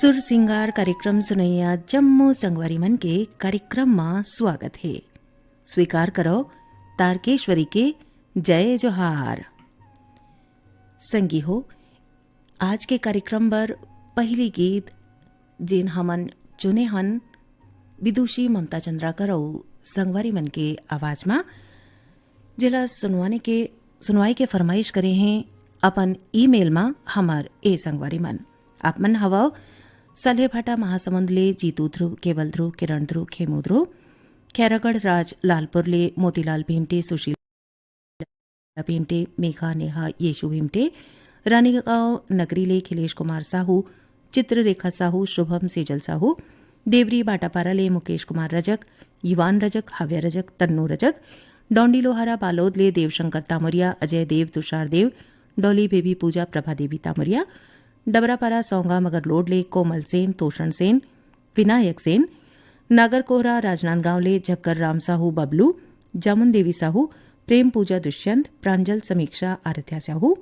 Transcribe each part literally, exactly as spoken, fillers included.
सुर सिंगार कार्यक्रम सुनैया जम्मो संगवारी मन के कार्यक्रम म स्वागत हे। स्वीकार करो तारकेश्वरी के जय जोहार। संगी हो, आज के कार्यक्रम बर पहिली गीत जेन हमन चुने हन, विदुषी ममता चंद्राकर अउ संगवारी मन के आवाज म, जेला सुनवाने के, सुनवाई के फरमाइश करे हें अपन ईमेल म हमर ए संगवारी मन। आप मन हवव सलेभाटा महासमुंद ले जीतू ध्रुव, केवल ध्रुव, किरण ध्रुव, खेमू ध्रुव, खैरागढ़ राज लालपुर ले मोतीलाल भेंटे, सुशीला भेंटे, मेघा नेहा, येशु भेंटे, रानीगांव नगरी ले खिलेश कुमार साहू, चित्ररेखा साहू, शुभम सेजल साहू, देवरी भाटापारा ले मुकेश कुमार रजक, युवान रजक, हाव्या रजक, तन्नू रजक, डौंडी लोहारा बालोद ले देवशंकर तामरिया, अजय देव, तुषार देव, डॉली बेबी पूजा, प्रभा देवी तामरिया, डबरापारा सौंगा मगरलोड ले कोमल सेन, तोषण सेन, विनायक सेन, नागरकोहरा राजनांदगांव ले झक्कर राम साहू बबलू, जामुन देवी साहू, प्रेम पूजा दुष्यंत, प्रांजल समीक्षा आराध्या साहू,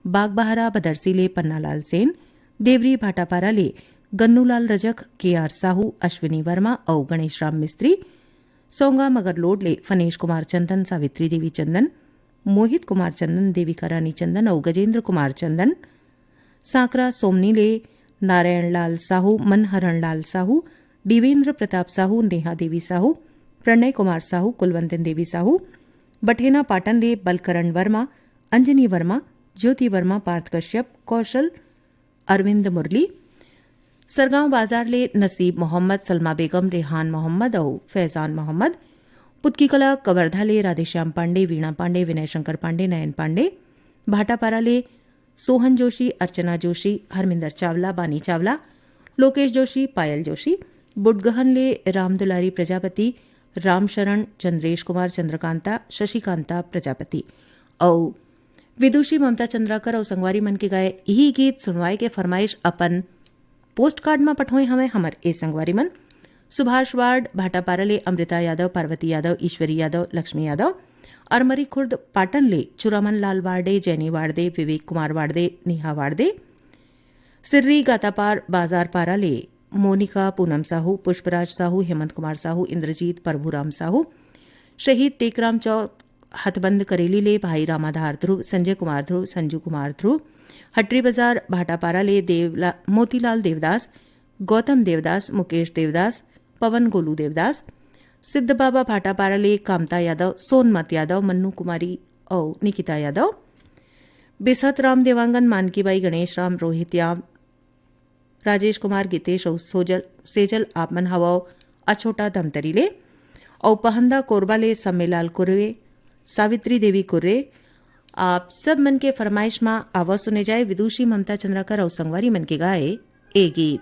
बागबहारा बदरसी ले पन्नालाल सेन, देवरी भाटापारा ले गन्नूलाल रजक, के आर साहू, अश्विनी वर्मा अउ गणेश राम मिस्त्री, सौंगा मगरलोड ले फनेश कुमार चंदन, सावित्री देवी चंदन, मोहित कुमार चंदन, देविका रानी चंदन अउ गजेंद्र कुमार चंदन, सांकरा सोमनी ले नारायण लाल साहू, मनहरण लाल साहू, देवेंद्र प्रताप साहू, नेहा देवी साहू, प्रणय कुमार साहू, कुलवंतन देवी साहू, बठेना पाटन ले बलकरण वर्मा, अंजनी वर्मा, ज्योति वर्मा, पार्थ कश्यप, कौशल, अरविंद मुरली, सरगांव बाजार ले नसीब मोहम्मद, सलमा बेगम, रेहान मोहम्मद अउ फैजान मोहम्मद, पुतकीकला कवर्धा ले राधेश्याम पांडे, वीणा पांडे, विनय शंकर पांडे, नयन पांडे, भाटापारा ले सोहन जोशी, अर्चना जोशी, हरमिंदर चावला, बानी चावला, लोकेश जोशी, पायल जोशी, बुडगहन ले रामदुलारी प्रजापति, रामशरण, चंद्रेश कुमार, चंद्रकांता, शशिकांता प्रजापति अउ विदुषी ममता चंद्राकर अउ संगवारी मन के गाए इही गीत सुनवाए के फरमाइश अपन पोस्ट कार्ड म पठोए हवय हमर ए संगवारी मन। सुभाष वार्ड, भाटापारा ले अमृता यादव, पार्वती यादव, ईश्वरी यादव, लक्ष्मी यादव, अरमरी खुर्द पाटन ले चुरामन लाल वार्डे, जैनी वार्डे, विवेक कुमार वार्डे, नेहा वार्डे, सिर्री गातापार, बाजारपारा ले मोनिका पूनम साहू, पुष्पराज साहू, हेमंत कुमार साहू, इंद्रजीत, प्रभुराम साहू, शहीद टेकराम चौक, हथबंद करेली ले भाई रामाधार ध्रुव, संजय कुमार ध्रुव, संजू कुमार ध्रुव, हटरी बाजार भाटापारा ले देवला-, मोतीलाल देवदास, गौतम देवदास, मुकेश देवदास, पवन गोलू देवदास, सिद्ध बाबा भाटापारा ले कामता यादव, सोनमत यादव, मन्नू कुमारी अउ निकिता यादव, बिसहत राम देवांगन, मानकी बाई, गणेश राम, रोहित याम, राजेश कुमार, गीतेश अउ सोजल, सेजल आप मन हवव अछोटा धमतरी ले, अउ पहंदा कोरबा ले सम्मेलाल कुर्रे, सावित्री देवी कुर्रे, आप सब मन के फरमाइश म आवा सुने जाए विदुषी ममता चंद्राकर अउ संगवारी मन के गाए ए गीत।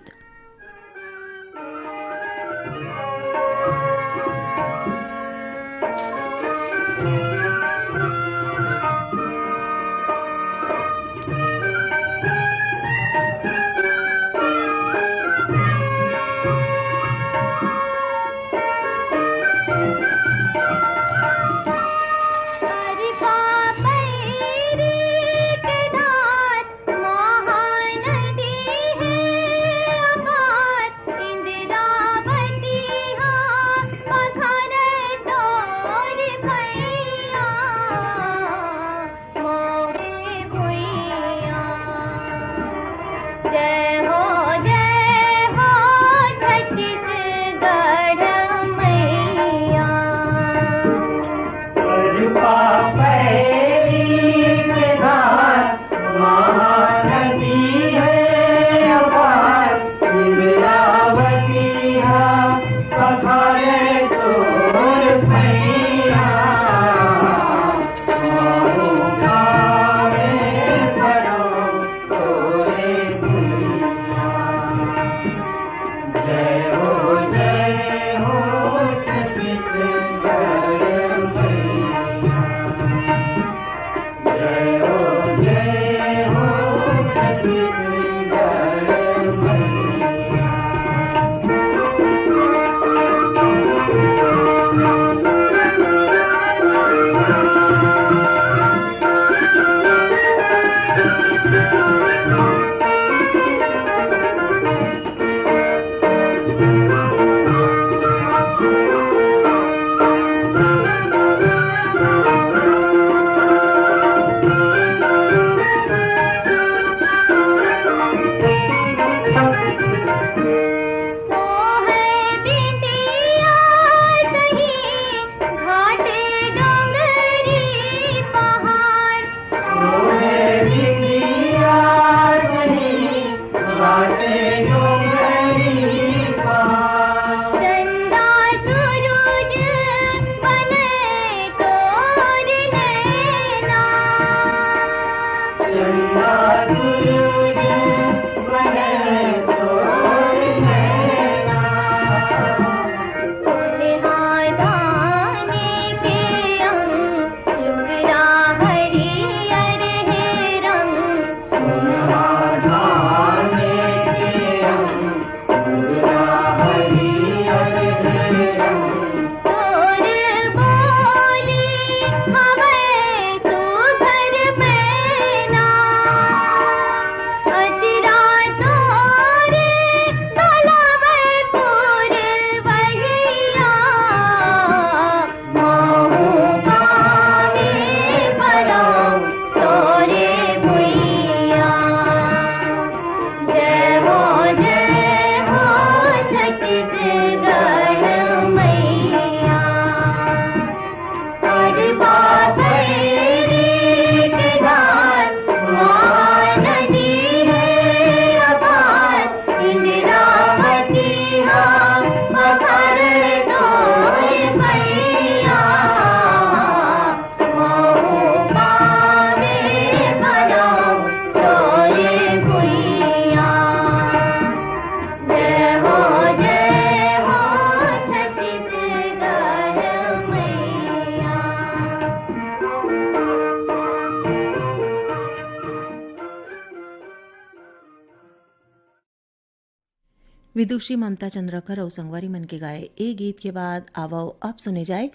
विदुषी ममता चंद्रकर अउ संगवारी मन के गाए ए गीत के बाद आवव अब सुने जाए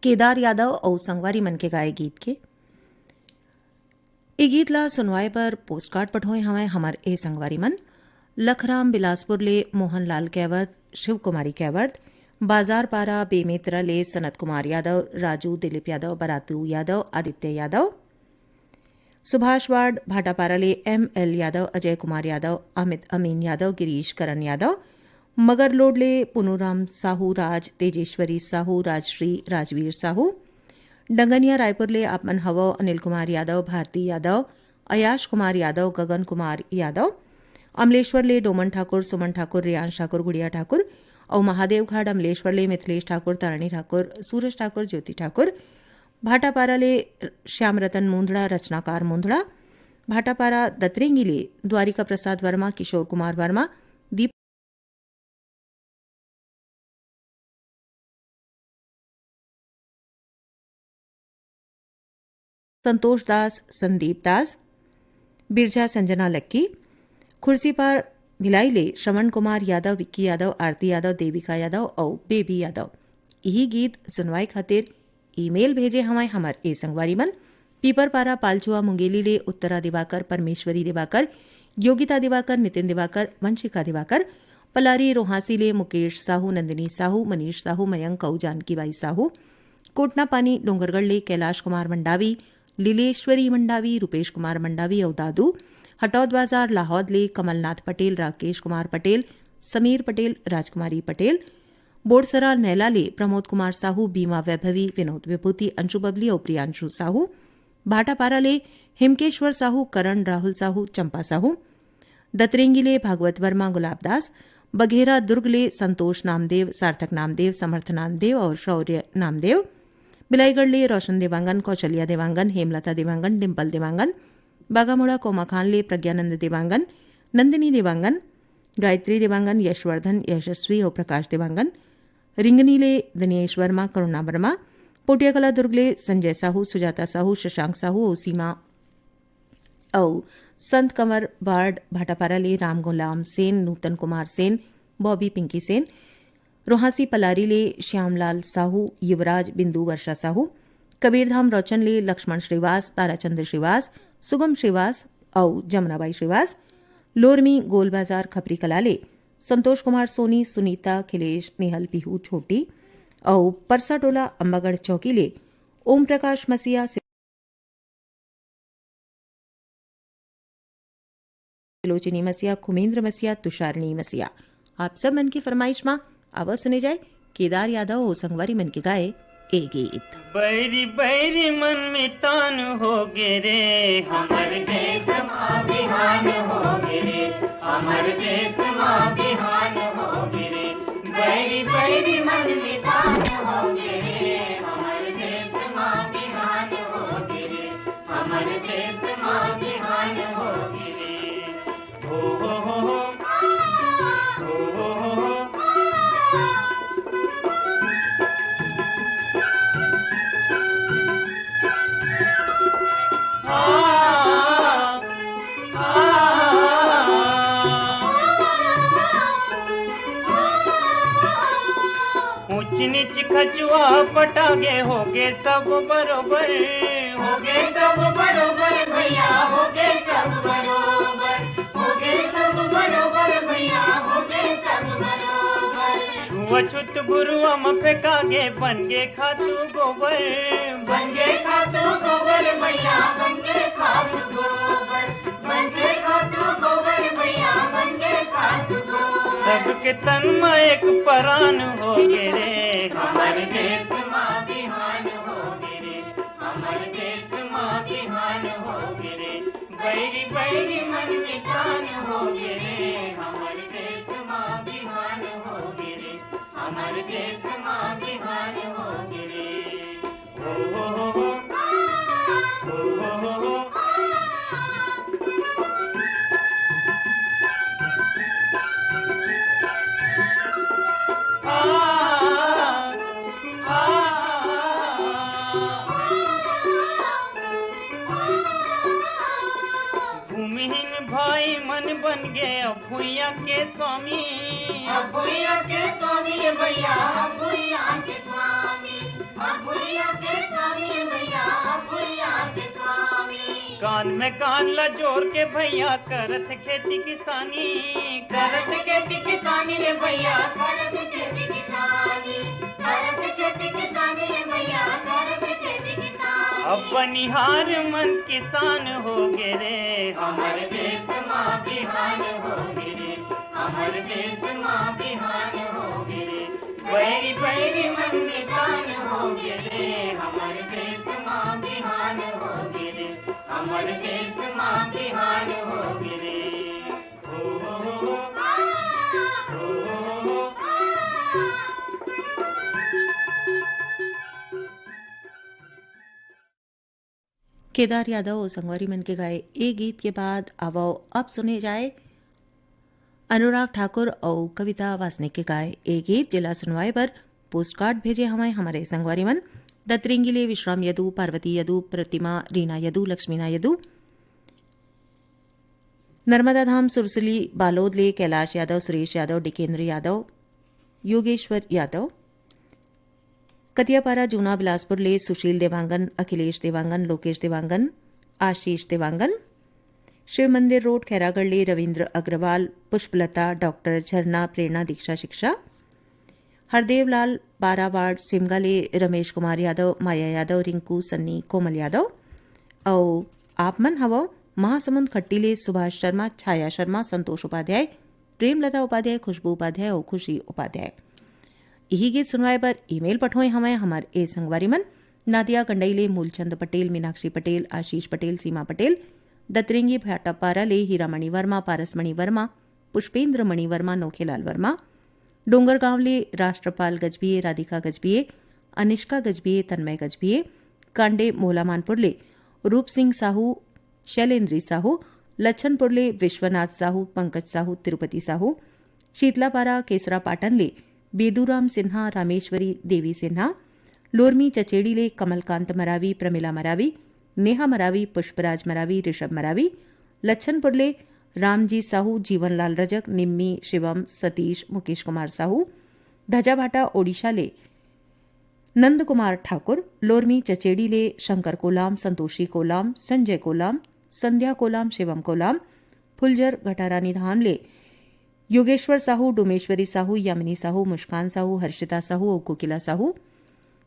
केदार यादव अउ संगवारी मन के गाए गीत के। ए गीत ला सुनवाए बर पोस्टकार्ड पठोए हवंय हमर ए संगवारी मन, लखराम बिलासपुर ले मोहन लाल कैवर्त, शिव कुमारी कैवर्त, बाजार पारा बेमेतरा ले सनत कुमार यादव, राजू दिलीप यादव, बरातू यादव, आदित्य यादव, सुभाष वार्ड भाटापारा ले एम एल यादव, अजय कुमार यादव, अमित अमीन यादव, गिरीश करण यादव, मगरलोड ले पुनूराम साहू राज, तेजेश्वरी साहू, राजश्री, राजवीर साहू, डंगनिया रायपुर ले आप मन हवव अनिल कुमार यादव, भारती यादव, अयाश कुमार यादव, गगन कुमार यादव, अमलेश्वर ले डोमन ठाकुर, सुमन ठाकुर, रेयांश ठाकुर, गुड़िया ठाकुर अउ महादेवघाट अमलेश्वर ले मिथिलेश ठाकुर, ताराणी ठाकुर, सूरज ठाकुर, ज्योति ठाकुर, भाटापारा ले श्याम रतन मुंदड़ा, रचनाकार मुंदड़ा, भाटापारा दतरेंगी ले द्वारिका प्रसाद वर्मा, किशोर कुमार वर्मा, दीप संतोष दास, संदीप दास, बिरजा संजना लक्की, खुर्सीपार भिलाई ले श्रवण कुमार यादव, विक्की यादव, आरती यादव, देविका यादव अउ बेबी यादव। इही गीत सुनवाए खातिर ईमेल भेजे हवंय हमर ए संगवारी मन, पीपरपारा पालचुआ मुंगेली ले उत्तरा दिवाकर, परमेश्वरी दिवाकर, योगिता दिवाकर, नितिन दिवाकर, वंशिका दिवाकर, पलारी रोहासी ले मुकेश साहू, नंदिनी साहू, मनीष साहू, मयंक अउ जानकी बाई साहू, कोटनापानी डोंगरगढ़ ले कैलाश कुमार मंडावी, लीलेश्वरी मंडावी, रूपेश कुमार मंडावी अउ दादू, हटौद बाजार लाहौद ले कमलनाथ पटेल, राकेश कुमार पटेल, समीर पटेल, राजकुमारी पटेल, बोड़सरा नैला ले प्रमोद कुमार साहू, बीमा वैभवी, विनोद विभूति, अंशु बबली अउ प्रियांशु साहू, भाटापारा ले हिमकेश्वर साहू, करण राहुल साहू, चंपा साहू, दतरेंगी ले भागवत वर्मा, गुलाब दास, बघेरा दुर्ग ले संतोष नामदेव, सार्थक नामदेव, समर्थ नामदेव अउ शौर्य नामदेव, बिलाईगढ़ ले रोशन देवांगन, कौशल्या देवांगन, हेमलता देवांगन, डिंपल देवांगन, बागामुड़ा कोमाखान ले प्रज्ञानंद देवांगन, नंदिनी देवांगन, गायत्री देवांगन, यशवर्धन, यशस्वी अउ प्रकाश देवांगन, रिंगनी ले दिनेश वर्मा, करुणा वर्मा, पोटियाकला दुर्ग ले संजय साहू, सुजाता साहू, शशांक साहू अउ सीमा अउ संत कंवर बार्ड भाटापारा ले राम गुलाम सेन, नूतन कुमार सेन, बॉबी पिंकी सेन, रोहासी पलारी ले श्यामलाल साहू, युवराज, बिंदु वर्षा साहू, कबीरधाम रौचन ले लक्ष्मण श्रीवास, ताराचंद्र श्रीवास, सुगम श्रीवास अउ जमुनाबाई श्रीवास, लोरमी गोल बाजार खपरी कला ले संतोष कुमार सोनी, सुनीता, खिलेश, नेहल, पीहू, छोटी अउ परसा टोला अम्बागढ़ चौकी ले ओम प्रकाश मसीहा, सिलोचनी मसीहा, खुमेंद्र मसीहा, तुषारणी मसीहा। आप सब मन के फरमाइश मा आवा सुने जाए केदार यादव अउ संगवारी मन के गाए ए गीत। बैरी बैरी मन में तान हो गे रे, हमर देश मा बिहान हो गे रे, हमर देश मा बिहान हो गे रे। बैरी बैरी मन में तान हो गे रे, हमर देश मा बिहान हो गे रे, हमर देश मा बिहान हो गे रे। ऊंच नीच खचुआ पटागे होगे सब बरोबर, होगे सब बरोबर भैया, होगे सब बरोबर, होगे सब बरोबर भैया, होगे सब बरोबर। छुआछूत गुरुआ म फेंकागे, बन गे खातू गोबर, बन गे खातू गोबर भैया, बन गे खातू गोबर, बन गे खातू गोबर भैया, बन गे खातू गोबर। सबके तन म एक परान हो गे रे, हमर देश मा बिहान हो गे रे, हमर देश मा बिहान हो गे रे। बैरी बैरी मन में तान हो गे रे, हमर देश मा बिहान हो गे रे, हमर देश मा बिहान हो गे रे। हो हो हो हो। हो हो हो हो। आ, आ, आ। भूमिहीन भाई मन बन गे अब भुइयां के स्वामी। अब भुइयां के स्वामी रे भैया, अब भुइयां के स्वामी। अब भुइयां के स्वामी रे भैया, अब भुइयां के स्वामी। कान में कान ला जोड़ के भैया, करत खेती किसानी। करत खेती किसानी रे भैया, करत खेती किसानी। करत खेती किसानी रे भैया, करत खेती किसानी। अब बनिहार मन किसान हो गे रे। हमर देश मा बिहान हो गे रे। हमर देश मा बिहान हो गे रे। बैरी बैरी मन निदान हो गे रे। हमर देश मा बिहान हो गे रे। हमर देश मा बिहान हो गे रे। केदार यादव अउ संगवारी मन के गाए ए गीत के बाद आवव अब सुने जाए अनुराग ठाकुर अउ कविता वासनिक के गाए ए गीत, जेला सुनवाए बर पोस्टकार्ड भेजे हवंय हमर संगवारी मन दतरेंगी ले विश्राम यदु, पार्वती यदु, प्रतिमा, रीना यदु, लक्ष्मीना यदु। नर्मदा धाम सुरसली बालोद ले कैलाश यादव, सुरेश यादव, डिकेंद्र यादव, योगेश्वर यादव। कतियापारा जूना बिलासपुर ले सुशील देवांगन, अखिलेश देवांगन, लोकेश देवांगन, आशीष देवांगन। शिव मंदिर रोड खैरागढ़ ले रविंद्र अग्रवाल, पुष्पलता, डॉक्टर झरना, प्रेरणा, दीक्षा, शिक्षा। हरदेवलाल बारावाड़ सिमगा ले रमेश कुमार यादव, माया यादव, रिंकू, सन्नी, कोमल यादव। अउ आप मन हवव महासमुंद खट्टी ले सुभाष शर्मा, छाया शर्मा, संतोष उपाध्याय, प्रेमलता उपाध्याय, खुशबू उपाध्याय अउ खुशी उपाध्याय। इही गीत सुनवाए बर ईमेल पठोए हवंय हमर ए संगवारी मन, नादिया गंडई ले मूलचंद पटेल, मीनाक्षी पटेल, आशीष पटेल, सीमा पटेल, दतरेंगी भाटापारा ले हीरामणि वर्मा, पारसमणि वर्मा, पुष्पेंद्र मणि वर्मा, नोखेलाल वर्मा, डोंगरगांव ले राष्ट्रपाल गजबीये, राधिका गजबीये, अनिष्का गजबीये, तन्मय गजबीये, कांडे मोलामानपुर ले रूप सिंह साहू, शैलेंद्री साहू, लच्छनपुर ले विश्वनाथ साहू, पंकज साहू, तिरुपति साहू, शीतलापारा केसरा पाटन ले बेदूराम सिन्हा, रामेश्वरी देवी सिन्हा, लोरमी चचेड़ी ले कमलकांत मरावी, प्रमिला मरावी, नेहा मरावी, पुष्पराज मरावी, ऋषभ मरावी, लच्छनपुर ले रामजी साहू, जीवनलाल रजक, निम्मी, शिवम, सतीश, मुकेश कुमार साहू, धजाभाटा ओडिशा ले नंद कुमार ठाकुर, लोरमी चचेड़ी ले शंकर कोलाम, संतोषी कोलाम, संजय कोलाम, संध्या कोलाम, शिवम कोलाम, फुलझर घटारानी धाम ले योगेश्वर साहू, डोमेश्वरी साहू, यामिनी साहू, मुस्कान साहू, हर्षिता साहू अउ कोकिला साहू,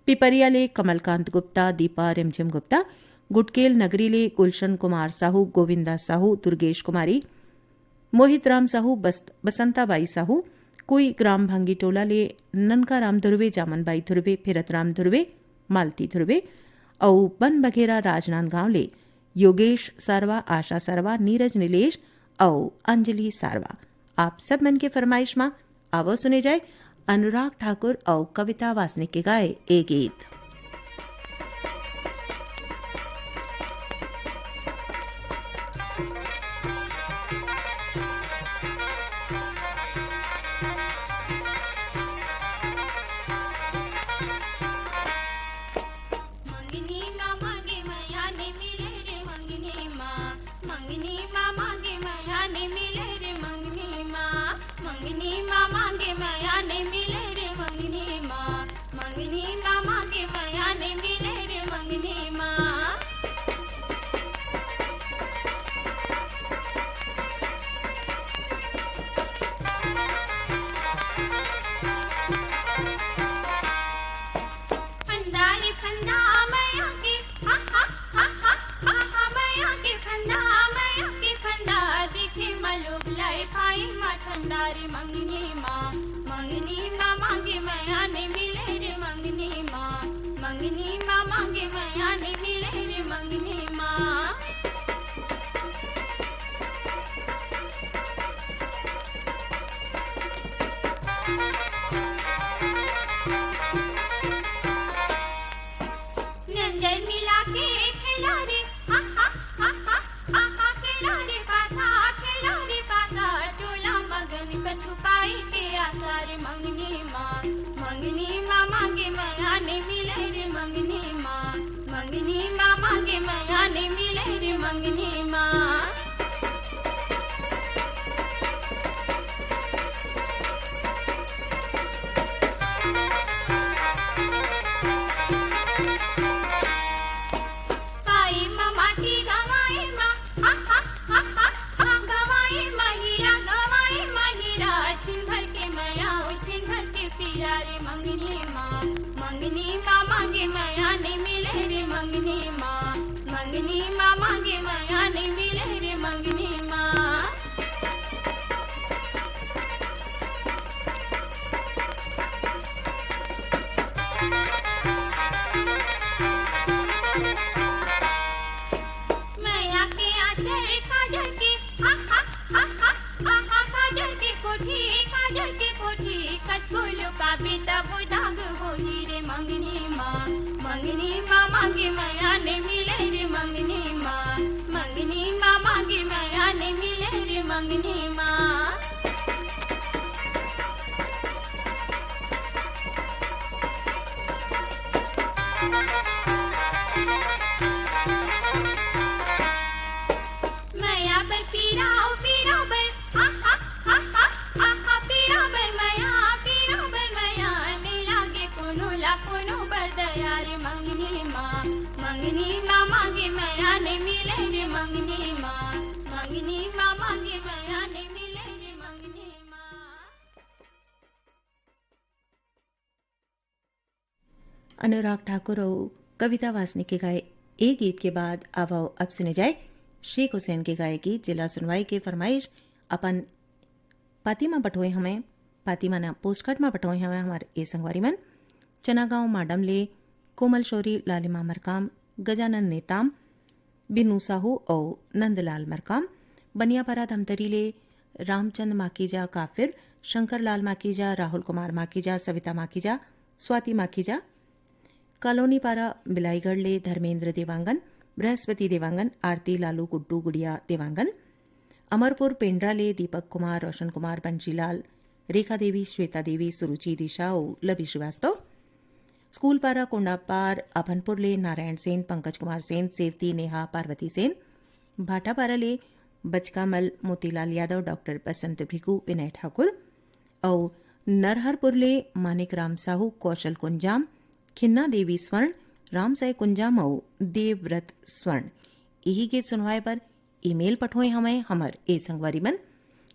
पिपरिया ले कमलकांत गुप्ता, दीपा रिमझिम गुप्ता, गुटकेल नगरी ले गुलशन कुमार साहू, गोविंदा साहू, दुर्गेश कुमारी, मोहित राम साहू, बस-, बसंता बाई साहू, कुई ग्राम भांगी टोला ले ननका राम धुर्वे, जामन बाई धुर्वे, फिरत राम धुर्वे, मालती धुर्वे अउ बन बघेरा राजनांदगांव ले योगेश सारवा, आशा सारवा, नीरज नीलेश अउ अंजलि सारवा। आप सब मन के फरमाइश मा आवो सुने जाए अनुराग ठाकुर अउ कविता वासनिक के गाए ए गीत। मंगनी मा मांगे मया ने मिले रे मंगनी मा, मंगनी मा मांगे मया ने मिले रे मंगनी मा, मंगनी मा मांगे मया ने मिले रे मंगनी मा, मंगनी मा मांगे मया ने मिले रे मंगनी मा। फंदा रे फंदा मया के, हा, हा, हा, हा, हा, हा, मया के फंदा, मया के फंदा, देखे मा लोभ लाए पाए मा ठंडा रे मंगनी मा, मंगनी मा मांगे मया ने मिले रे मंगनी मा, मंगनी मा मांगे मया ने मिले रे मंगनी मा। नंजर मिला के खेला रे, हा, हा, हा, हा, हा, हा, खेला रे पासा, खेला रे पासा, टोला मगन कछु पाई के आसार मंगनी मा, मंगनी मा मांगे मया ने मिले रे मंगनी मा, मंगनी मा मांगे मया ने मिले रे मंगनी मा। मंगनी मा, मंगनी मा मांगे मया नइ मिले रे मंगनी मा। मया के आंचल काजल के, हा, हा, हा, हा, हा, हा, काजल के कोठी, काजल के कोठी, कतको लुकाबे तब दाग होही रे मंगनी मा, मंगनी मा मांगे मया नइ मिले रे मंगनी मा, मंगनी मा मांगे मया नइ मिले रे मंगनी मा। मया बर पीरा ओ पीरा बर, हा, हा, हा, हा, हा, हा, पीरा बर मया, पीरा बर मया, नइ लागे कोनो ला कोनो बर दया रे मंगनी मा, मंगनी मा मांगे मया नइ मिले रे मंगनी मा, मंगनी मा मांगे मया नइ मिले रे मंगनी मा। अनुराग ठाकुर अउ कविता वासनिक के गाए ए गीत के बाद आवव अब सुने जाए शेख हुसैन के गाए गीत, जेला सुनवाई के फरमाइश अपन पाती म पठोए हवय, पाती म ना, पोस्टकार्ड म पठोए हवय हमर ए संगवारी मन। चनागांव माडम ले कोमल शौरी, लालिमा मरकाम, गजानन नेताम, बिनू साहू अउ नंदलाल मरकाम। बनियापारा धमतरी ले रामचंद माकीजा काफिर, शंकर लाल माकीजा, राहुल कुमार माकीजा, सविता माकीजा, स्वाति माकीजा। कॉलोनी पारा बिलाईगढ़ ले धर्मेंद्र देवांगन, बृहस्पति देवांगन, आरती लालू गुड्डू गुड़िया देवांगन। अमरपुर पेंड्रा ले दीपक कुमार, रोशन कुमार, बंशीलाल, रेखा देवी, श्वेता देवी, सुरुचि दिशा अउ लवी श्रीवास्तव। स्कूल पारा कोंडापार अभनपुर ले नारायण सेन, पंकज कुमार सेन, सेवती, नेहा, पार्वती सेन। भाटापारा ले बचकामल मोतीलाल यादव, डॉक्टर बसंत भृगु, विनय ठाकुर। अउ नरहरपुर ले मानिक राम साहू, कौशल कुंजाम, खिन्ना देवी स्वर्ण, रामसाई कुंजाम अउ देवव्रत स्वर्ण। इही गीत सुनवाए बर ईमेल पठोए हवय हमर ए संगवारी मन।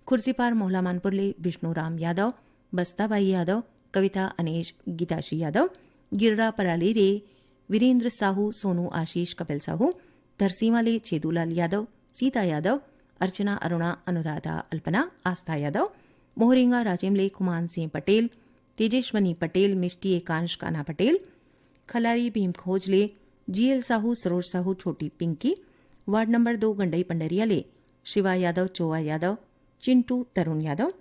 खुर्सीपार मोहला मानपुर ले विष्णु राम यादव, बस्ताबाई यादव, कविता अनेश, गीताश्री यादव, गिर्रा पराली रे वीरेंद्र साहू, सोनू आशीष, कपिल साहू, धरसीवा ले छेदूलाल यादव, सीता यादव, अर्चना अरुणा, अनुराधा अल्पना, आस्था यादव, मोहरेंगा राजिम ले खुमान सिंह पटेल, तेजेश्वनी पटेल, मिष्टी एकांश, कान्हा पटेल, खलारी भीम खोज ले जीएल साहू, सरोज साहू, छोटी पिंकी, वार्ड नंबर दो गंडई पंडरिया ले शिवा यादव, चोवा यादव, चिंटू तरुण यादव,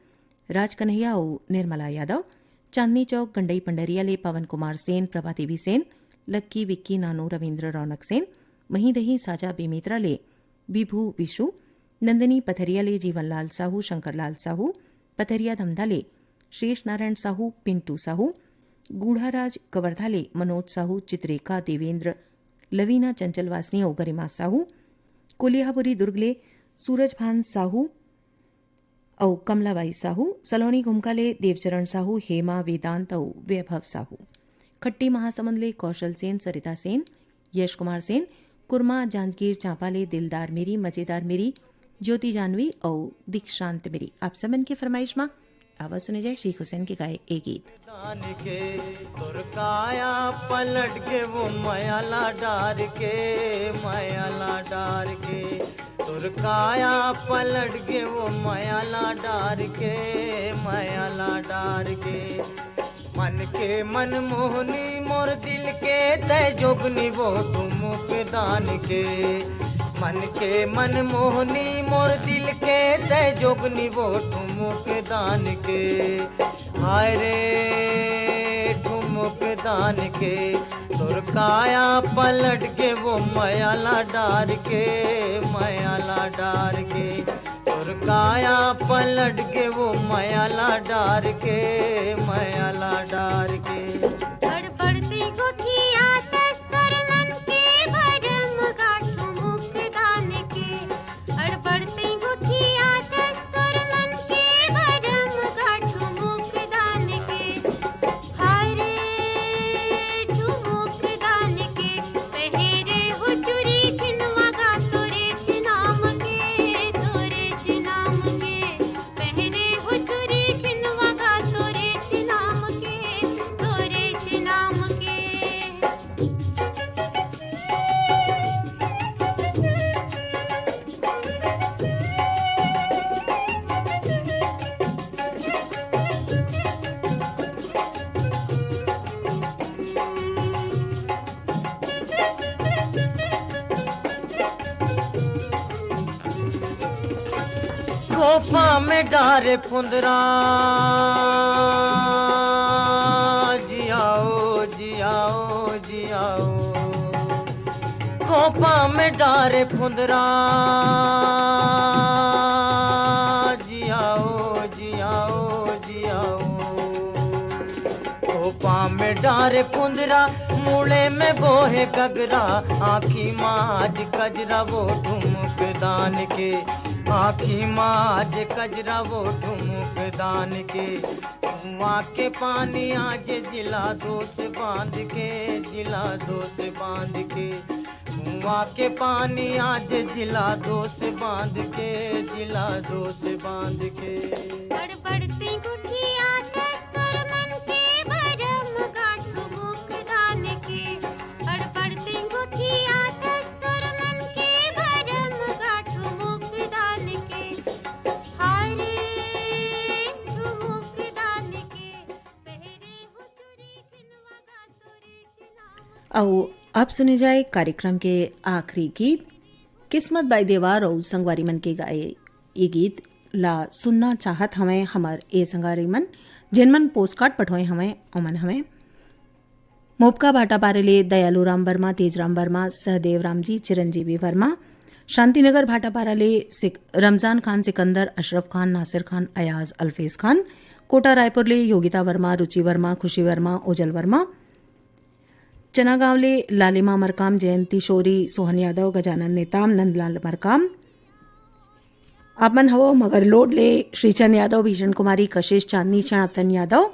राज कन्हैया अउ निर्मला यादव, चांदनी चौक गंडई पंडरिया ले पवन कुमार सेन, प्रभा देवी सेन, लक्की, विक्की, नानू, रविंद्र, रौनक सेन, महीदही साजा बेमेतरा ले विभू विशु, नंदिनी पथरिया ले जीवनलाल साहू, शंकरलाल साहू, पथरिया धमधा ले शेष नारायण साहू, पिंटू साहू, गूढ़ाराज कवर्धा ले मनोज साहू, चित्रेखा, देवेंद्र, लवीना चंचलवासिनी अउ गरिमा साहू, कोलिहापुरी दुर्ग ले सूरजभान साहू अउ कमलाबाई साहू, सलोनी घुमका ले देवचरण साहू, हेमा, वेदांत अउ वैभव साहू, खट्टी महासमुंद ले कौशल सेन, सरिता सेन, यश कुमार सेन, कुरमा, जांजगीर चांपा ले दिलदार मेरी, मजेदार मेरी, ज्योति जानवी अउ दीक्षांत मेरी। आप सबन के फरमाइश मा आवा सुने जाए शेख हुसैन के गाए ए गीत। दान के तोर काया पलट के वो मयाला डार के, मयाला डार के तोर काया पलट के वो मयाला डार के, मयाला डार के। मन के मन मोहनी मोर दिल के तय जोगनी वो ठुमुक दान के। मन के मन मोहनी मोर दिल के तय जोगनी वो ठुमुक दान के। हाय रे ठुमुक दान के तोर काया पलट के वो मयाला डार के, मयाला डार के तोर काया पलट के वो मयाला डार के, मयाला डार के। गड़बड़ती गोठिया तस्कर मन के भरम गाठू मुख दान के। गड़बड़ती गोठिया तस्कर मन के भरम गाठू मुख दान के। हाय रे ठुमुक दान के, पहरे हो चुरी खिनवा गा तोरे नाम के, तोरे नाम के। पहरे हो चुरी खिनवा गा तोरे नाम के, तोरे नाम के। कोपा में डारे फुंदरा, जियाओ, जियाओ, जियाओ। कोपा में डारे फुंदरा, जियाओ, जियाओ, जियाओ। कोपा में डारे फुंदरा, मूड़े में बोहे गगरा, आँखी मा आज कजरा वो ठुमुक दान के, आँखी मा आज कजरा वो ठुमुक दान के। कुआं के पानी आज जिला दोस्त बांध के, जिला दोस्त बांध के। कुआं के पानी आज जिला दोस्त बांध के, जिला दोस्त बांध के। बड़ बड़ तिंगुठिया तोर मन के भरम गांठ मुख दान के। बड़ बड़ तिंगुठिया तोर मन के भरम गांठ मुख दान के। हाय रे, तू मुख दान के। पहरे हो चुरी खिनवा गा तोरे चिन्हा। अउ अब सुने जाए कार्यक्रम के आखिरी गीत, किस्मत बाई देवार अउ संगवारी मन के गाए। ये गीत ला सुनना चाहत हवंय हमर ए संगवारी मन, जेन मन पोस्टकार्ड पठोए हवंय, ओमन हवंय मोपका भाटापारा ले दयालू राम वर्मा, तेजराम वर्मा, सहदेव रामजी, चिरंजीवी वर्मा, शांतिनगर भाटापारा ले सिक-, रमजान खान सिकंदर, अशरफ खान, नासिर खान, अयाज, अल्फेज खान, कोटा रायपुर ले योगिता वर्मा, रुचि वर्मा, खुशी वर्मा, ओजल वर्मा, चनागांव ले लालिमा मरकाम, जयंती शोरी, सोहन यादव, गजानन नेताम, नंदलाल मरकाम। आप मन हवो मगरलोड ले श्रीचंद यादव, भीषण कुमारी, कशिश, चांदनी, सनातन यादव।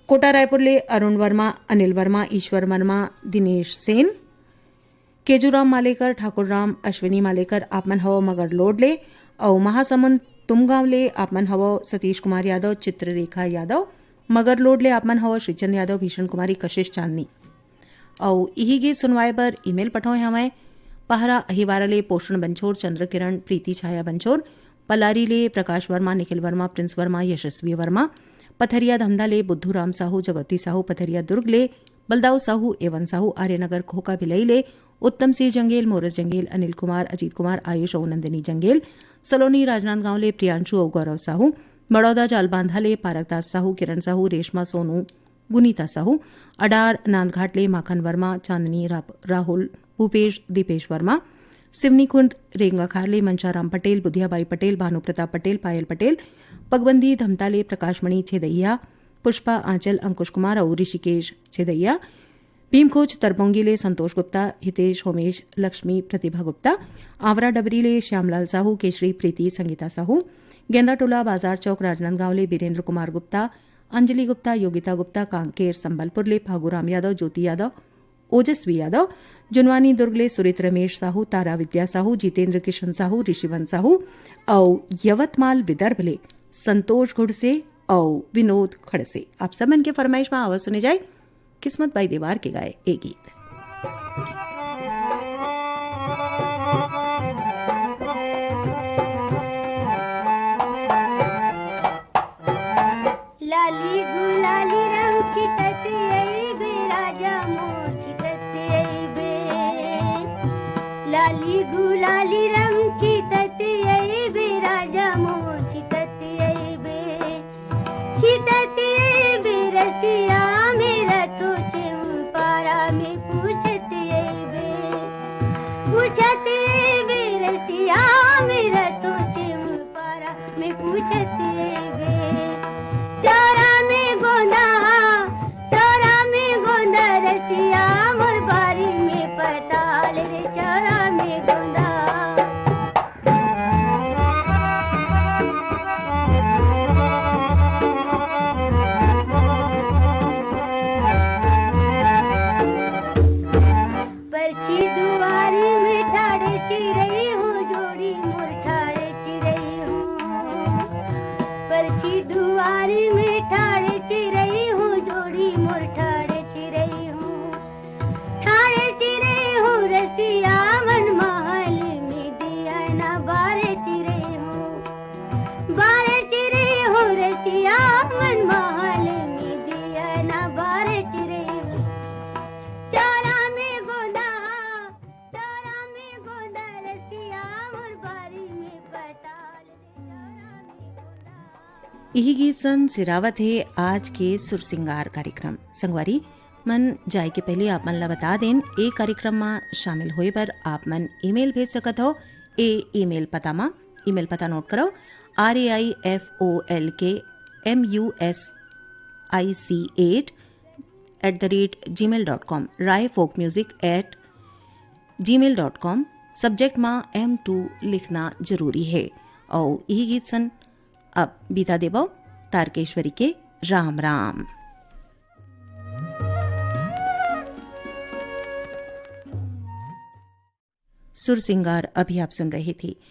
कोटा रायपुर ले अरुण वर्मा, अनिल वर्मा, ईश्वर वर्मा, दिनेश सेन, केजूराम मालेकर, ठाकुर राम, अश्विनी मालेकर, आप मन हवो मगरलोड ले। अउ महासमुंद तुमगांव ले आप मन हवो सतीश कुमार यादव, चित्ररेखा यादव। मगरलोड ले आप मन हवो श्रीचंद यादव, भीषण कुमारी, कशिश, चांदनी। अउ इही गीत सुनवाए बर ईमेल पठोए हवंय पहरा अहिवारा ले पोषण बंछोर, चंद्र किरण, प्रीति छाया बंछोर, पलारी ले प्रकाश वर्मा, निखिल वर्मा, प्रिंस वर्मा, यशस्वी वर्मा, पथरिया धमधा ले बुद्धू राम साहू, जगती साहू, पथरिया दुर्ग ले बलदाऊ साहू, एवन साहू, आर्यनगर खोका भिलई ले उत्तम सिंह जंगेल, मोरस जंगेल, अनिल कुमार, अजीत कुमार, आयुष अउ नंदिनी जंगेल, सलोनी राजनांदगांव ले प्रियांशु अउ गौरव साहू, बड़ौदा जालबांधा ले पारकदास साहू, किरण साहू, रेशमा सोनू, गुनीता साहू, अडार नांदघाट ले माखन वर्मा, चांदनी रा-, राहुल, भूपेश, दीपेश वर्मा, सिवनीकुंड रेंगाखार ले मंशाराम पटेल, बुधियाबाई पटेल, भानु प्रताप पटेल, पायल पटेल, पगबंदी धमता ले प्रकाशमणि छेदइया, पुष्पा आंचल, अंकुश कुमार अउ ऋषिकेश छेदइया, भीमखोज तरपोंगी ले संतोष गुप्ता, हितेश, होमेश, लक्ष्मी, प्रतिभा गुप्ता, आंवरा डबरी ले श्यामलाल साहू, केशरी, प्रीति, संगीता साहू, गेंदाटोला बाजार चौक राजनांदगांव ले बीरेंद्र कुमार गुप्ता, अंजलि गुप्ता, योगिता गुप्ता, कांकेर संबलपुर ले फागूराम यादव, ज्योति यादव, ओजस्वी यादव, जुनवानी दुर्ग ले सुरित रमेश साहू, तारा विद्या साहू, जितेंद्र किशन साहू, ऋषिवंत साहू अउ यवतमाल विदर्भ ले संतोष घुड़से अउ विनोद खड़से। आप सबन के फरमाइश मा आवाज सुने जाए किस्मत बाई देवार के गाए ए गीत। लाली गुलाली रंग छिटत अइबे, राजा मोर छिटत अइबे। लाली गुलाली रंग छिटत अइबे, राजा मोर छिटत अइबे। छिटत अइबे रसिया मेरा तोचे पारा में पूछत अइबे। पूछत अइबे रसिया मेरा तोचे पारा में पूछत अइबे। चारा में गोंदा, चारा में गोंदा रसिया मोर बारी में पताल रे, चारा में गोंदा। परछी दुआरी में ठाड़े चिरई हो, जोड़ी मोर ठाड़े चिरई हो। परछी दुआरी में ठाड़े चिरई हो, जोड़ी मोर ठाड़े चिरई हो। ठाड़े चिरई हो रसिया मन महल में दिया ना बारे चिरई हो। बारे चिरई हो रसिया मन महल में दिया ना बारे चिरई हो। चारा में गोंदा, चारा में गोंदा रसिया इही गीत सन सिरावत हे आज के सुर सिंगार कार्यक्रम। संगवारी मन, जाए के पहले आप मन ला बता देन, ए कार्यक्रम मा शामिल होए बर आप मन ईमेल भेज सकत हो। ए ईमेल पता मा, ईमेल पता नोट करो, R A I F O L K M U S I C eight at the rate gmail dot com, Rai folk music at gmail dot com। Subject मा M two लिखना जरूरी है। और यही गीत सन अब विदा देबो तारकेश्वरी के राम राम। सुर सिंगार अभी आप सुन रहे थे।